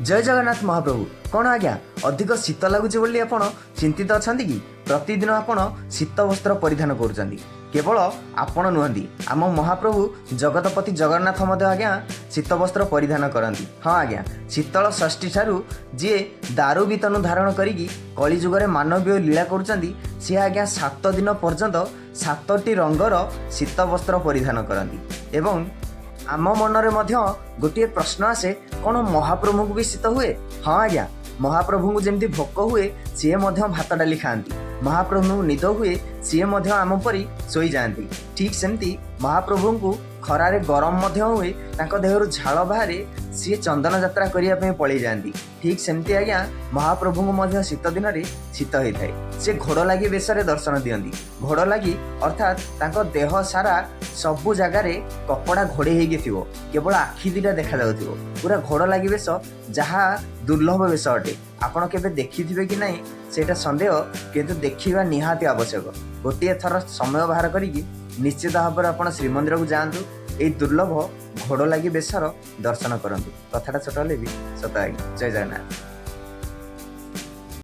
ଜୟ ଜଗନ୍ନାଥ ମହାପ୍ରଭୁ। କ'ଣ ଆଜ୍ଞା, ଅଧିକ ଶୀତ ଲାଗୁଛି ବୋଲି ଆପଣ ଚିନ୍ତିତ ଅଛନ୍ତି କି? ପ୍ରତିଦିନ ଆପଣ ଶୀତ ବସ୍ତ୍ର ପରିଧାନ କରୁଛନ୍ତି। କେବଳ ଆପଣ ନୁହନ୍ତି, ଆମ ମହାପ୍ରଭୁ ଜଗତପତି ଜଗନ୍ନାଥ ମଧ୍ୟ ଆଜ୍ଞା ଶୀତ ବସ୍ତ୍ର ପରିଧାନ କରନ୍ତି। ହଁ ଆଜ୍ଞା, ଶୀତଳ ଷଷ୍ଠୀ ଠାରୁ ଯିଏ ଦାରୁ ବିତନୁ ଧାରଣ କରିକି କଳିଯୁଗରେ ମାନବୀୟ ଲୀଳା କରୁଛନ୍ତି, ସିଏ ଆଜ୍ଞା 7 ଦିନ ପର୍ଯ୍ୟନ୍ତ ସାତଟି ରଙ୍ଗର ଶୀତ ବସ୍ତ୍ର ପରିଧାନ କରନ୍ତି। ଏବଂ ଆମ ମନରେ ମଧ୍ୟ ଗୋଟିଏ ପ୍ରଶ୍ନ ଆସେ, କ'ଣ ମହାପ୍ରଭୁଙ୍କୁ ବି ଶୀତ ହୁଏ? ହଁ ଆଜ୍ଞା, ମହାପ୍ରଭୁଙ୍କୁ ଯେମିତି ଭୋକ ହୁଏ, ସିଏ ମଧ୍ୟ ଭାତ ଡାଲି ଖାଆନ୍ତି। ମହାପ୍ରଭୁଙ୍କୁ ନିଦ ହୁଏ, ସିଏ ମଧ୍ୟ ଆମ ପରି ଶୋଇଯାଆନ୍ତି। ଠିକ୍ ସେମିତି ମହାପ୍ରଭୁଙ୍କୁ ଖରାରେ ଗରମ ମଧ୍ୟ ହୁଏ, ତାଙ୍କ ଦେହରୁ ଝାଳ ବାହାରେ, ସିଏ ଚନ୍ଦନ ଯାତ୍ରା କରିବା ପାଇଁ ପଳେଇ ଯାଆନ୍ତି। ଠିକ୍ ସେମିତି ଆଜ୍ଞା, ମହାପ୍ରଭୁଙ୍କୁ ମଧ୍ୟ ଶୀତ ଦିନରେ ଶୀତ ହେଇଥାଏ। ସେ ଘୋଡ଼ ଲାଗି ବେଶରେ ଦର୍ଶନ ଦିଅନ୍ତି। ଘୋଡ଼ ଲାଗି ଅର୍ଥାତ୍ ତାଙ୍କ ଦେହ ସାରା ସବୁ ଜାଗାରେ କପଡ଼ା ଘୋଡ଼େଇ ହେଇକି ଥିବ, କେବଳ ଆଖି ଦୁଇଟା ଦେଖାଯାଉଥିବ। ପୁରା ଘୋଡ଼ ଲାଗି ବେଶ, ଯାହା ଦୁର୍ଲଭ ବେଶ ଅଟେ। ଆପଣ କେବେ ଦେଖିଥିବେ କି ନାହିଁ ସେଇଟା ସନ୍ଦେହ, କିନ୍ତୁ ଦେଖିବା ନିହାତି ଆବଶ୍ୟକ। ଗୋଟିଏ ଥର ସମୟ ବାହାର କରିକି ନିଶ୍ଚିତ ଭାବରେ ଆପଣ ଶ୍ରୀମନ୍ଦିରକୁ ଯାଆନ୍ତୁ, ଏଇ ଦୁର୍ଲଭ ଘୋଡ଼ ଲାଗି ବେଶର ଦର୍ଶନ କରନ୍ତୁ। କଥାଟା ଛୋଟ ହେଲେ ବି ସତ ଆଜ୍ଞା। ଜୟ ଜଗନ୍ନାଥ।